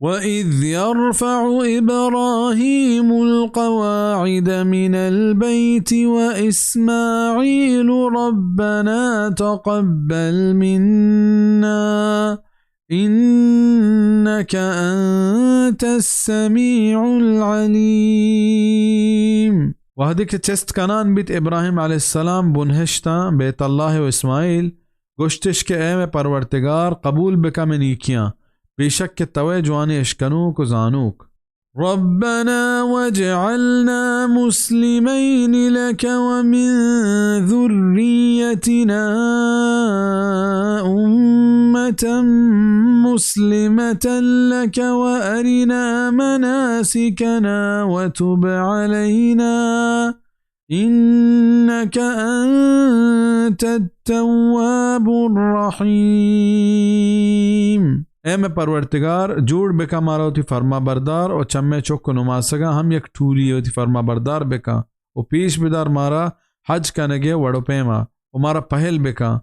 وإذ يرفع إبراهيم القواعد من البيت وإسماعيل ربنا تقبل منا إنك أنت السميع العليم۔ وہدے کہ چست کنان بیت ابراہیم علیہ السلام بنہشتاں بیت اللہ و اسماعیل، گوشتش کہ اے مئے پرورتگار، قبول بکن مئے نیکیاں، بے شک کہ توئے جوانیں اشکنوک و زانوک۔ ربنا واجعلنا مسلمين لك ومن ذريتنا أمة مسلمة لك وأرنا مناسكنا وتب علينا إنك أنت التواب الرحيم۔ اے مئے پرورتگار، جوڑ بکن مارا وتی فرما بردار و چہ مئے چک و نماسگاں ہم یک ٹولی وتی فرما بردار بکن و پیش بدار مارا حج کنگے وڑ و پیما و مارا پہل بکن،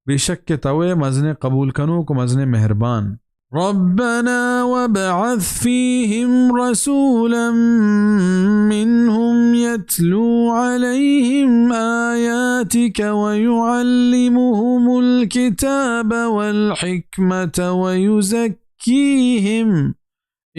بے شک کہ توئے مزنیں قبول کنوک و مزنیں مہربان۔ ربنا وابعث فيهم رسولا منهم يتلو عليهم آياتك ويعلمهم الكتاب والحكمة ويزكيهم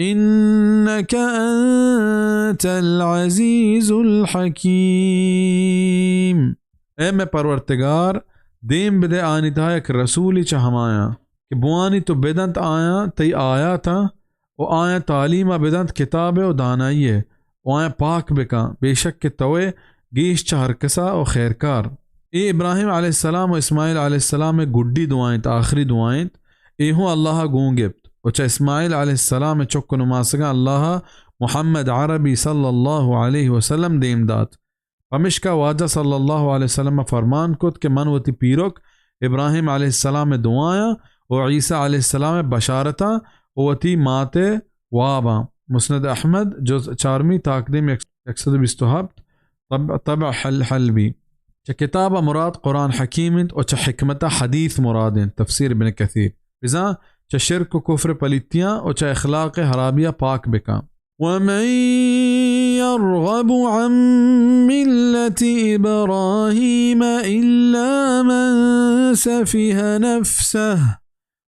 إنك أنت العزيز الحكيم۔ اے مئے پرورتگار، دیم بدئے آنی تہا یک رسولے چہ ہمایاں کہ بوانی تو بدنت آیاں تئی آیاتاں و آیاں تعلیم ءَ بدنت کتاب ءَ و دانائی ءَ و آیاں پاک بکن، بے شک کہ توئے گیش چہ ہر کسا و خیرکار۔ اے ابراہیم علیہ السلام و اسماعیل علیہ السلام ءِ گڈی دعا انت، آخری دعا انت۔ اے ہوں اللہ ءَ گون گپت و چہ اسماعیل علیہ السلام ءِ چک و نماسگاں اللہ ءَ محمد عربی صلی اللہ علیہ وسلم دیم دات۔ پمشکا واجہ صلی اللہ علیہ وسلم ءَ فرمان کت کہ من وتی پیرک ابراہیم علیہ السلام ءِ دعایاں و عیسی علیہ السلام ءِ بشارتاں و وتی مات ءِ واباں۔ مسند احمد، جز چارمی، تاکدیم یک سد و بیست و ہپت، طبع، طبع حل، حلبی۔ چہ کتاب ءَ مراد قرآن حکیم انت و چہ حکمت ءَ حدیث مراد انت، تفسیر ابن کثیر۔ بزاں چہ شرک و کفر، پلیتیاں و چہ اخلاق ءِ حرابی ءَ پاک بکن۔ ومن يرغب عن ملة إبراهيم إلا من سفه نفسه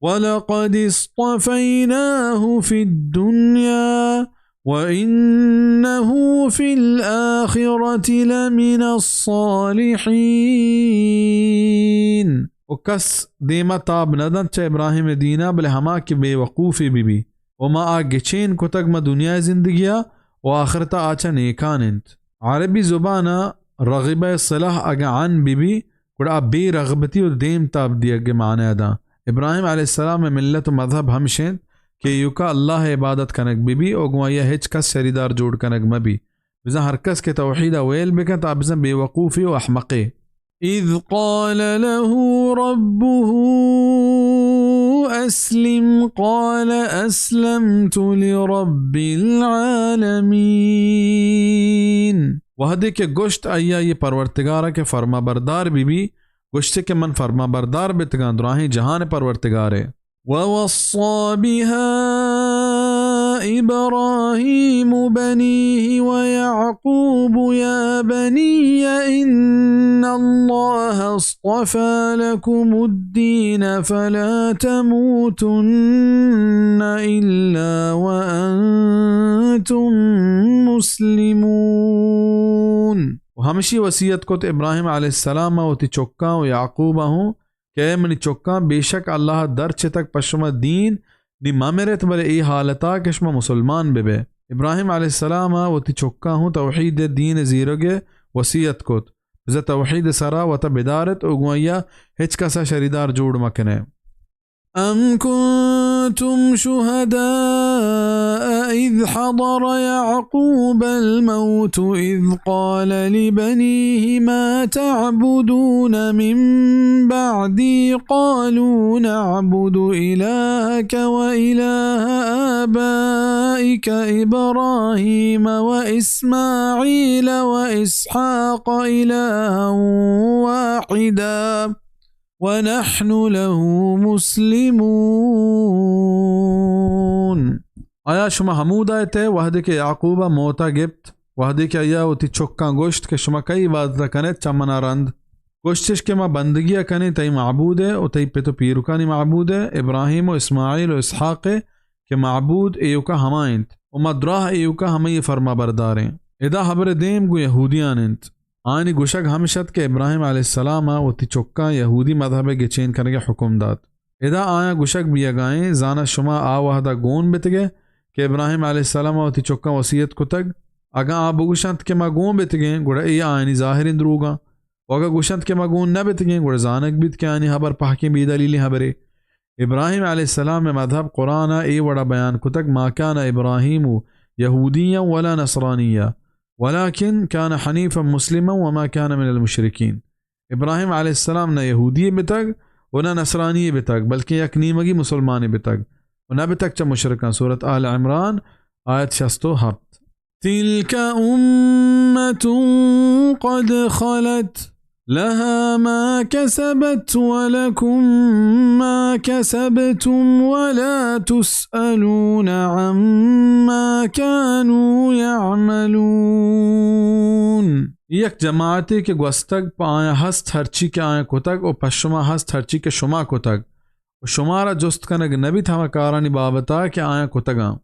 ولقد اصطفيناه في الدنيا وإنه في الآخرة لمن الصالحين۔ و کس دیما تاب نہ دنت چہ ابراہیم ءِ دینا، بلے ہما کہ بے وقوفے بہ بی۔ و ما آ گچین کتگ ماں دنیا ءِ زندگی ءَ و آخرت ءَ آ چہ نیکان انت۔ عربی زبان ءَ رغبہ ءِ صلہ اگاں عن بہ بی، گڑا آ بے رغبتی و دیم تاب دیگ ءِ معنی ءَ داں۔ ابراہیم علیہ السلام ءِ ملت و مذہب ہمش انت کہ ایوکا اللہ ءِ عبادت کنگ بہ بی و گوں آئی ءَ ہچ کس شریدار جوڑ کنگ مہ بی۔ بزاں ہر کس کہ توحید ءَ ویل بکنت، آ بزاں بے وقوفے و احمقے۔ إذ قال له ربه أسلم قال أسلمت لرب العالمين۔ وہدے کہ گوشت آئی ءَ آئی ءِ پرورتگار ءَ کہ فرما بردار بہ بی، گوشتے کہ من فرما بردار بتگاں دراہیں جہان ءِ پرورتگار ءِ۔ ووصى بها إبراهيم بنيه ويعقوب يا بني إن الله اصطفى لكم الدين فلا تموتن إلا وأنتم مسلمون۔ و ہمشی وصیت کت ابراہیم علیہ السلام ءَ وتی چکاں و یعقوب ءَ ہوں کہ اے منی چکاں، بے شک اللہ ءَ در چتگ پہ شما دین، نی مہ مرت، بلے اے حالت ءَ کہ شما مسلمان بہ بئے۔ ابراہیم علیہ السلام ءَ وتی چکاں ہوں توحید ءِ دین ءِ زیرگ ءِ وصیت کت، بزاں توحید ءِ سرا وتا بدار ات و گوں آئی ءَ ہچ کس ءَ شریدار جوڑ مہ کن ئے۔ أم كنتم شهداء إذ حضر يعقوب الموت إذ قال لبنيه ما تعبدون من بعدي قالوا نعبد إلهك وإله آبائك إبراهيم وإسماعيل وإسحاق إلها واحدا ونحن له مسلمون۔ آیا شما ہمودا اتئے وہدے کہ یعقوب ءَ موت ءَ گپت، وہدے کہ آئی ءَ وتی چکاں گوشت کہ شما کئی عبادت ءَ کن ات چہ من ءَ رند؟ گوشتش کہ ما بندگی ءَ کنیں تئی معبود ءِ و تئی پت و پیرکانی معبود ءِ، ابراہیم و اسماعیل و اسحاق ءِ، کہ معبود ایوکا ہما انت و ما دراہ ایوکا ہمئی فرما برداریں۔ ادا ہبر دیم گوں یہودیان انت۔ آیانی گوشگ ہمش ات کہ ابراہیم علیہ السلام ءَ وتی چکاں یہودی مذہب ءِ گچین کنگ ءِ حکم دات۔ ادا آیاں گوشگ بیگا ایں، زاناں شما آ وہدا گون بتگئے کہ ابراہیم علیہ السلام ءَ وتی چکاں وصیت کتگ؟ اگاں آ بگوشنت کہ ما گون بتگیں، گڑا اے آیانی ظاہریں دروگاں۔ و اگاں گوشنت کہ ما گون نہ بتگیں، گڑا زانگ بیت کہ آیانی ہبر پہکیں بے دلیلیں ہبرے۔ ابراہیم علیہ السلام ءِ مذہب قرآن ءَ اے وڑا بیان کتگ، ما کان ابراہیم یہودیا ولا نصرانیا ولکن کان حنیفا مسلما وما کان من المشرکین۔ ابراہیم علیہ السلام نہ یہودی بتگ و نہ نصرانی بتگ، بلکہ یک نیمگی مسلمان بتگ و نہ بتگ چہ مشرکاں۔ سورت آل عمران، آیت شست و ہپت۔ تلك أمة قد خلت لها ما كسبت ولكم ما كسبتم ولا تسألون عما كانوا يعملون۔ یک جماعتے کہ گوستگ، پہ آیاں ہست ہرچی کہ آیاں کتگ و پہ شما ہست ہرچی کہ شما کتگ۔ و شمارا جست کنگ نہ بیت ہما کارانی بابتا کہ آیاں کتگاں۔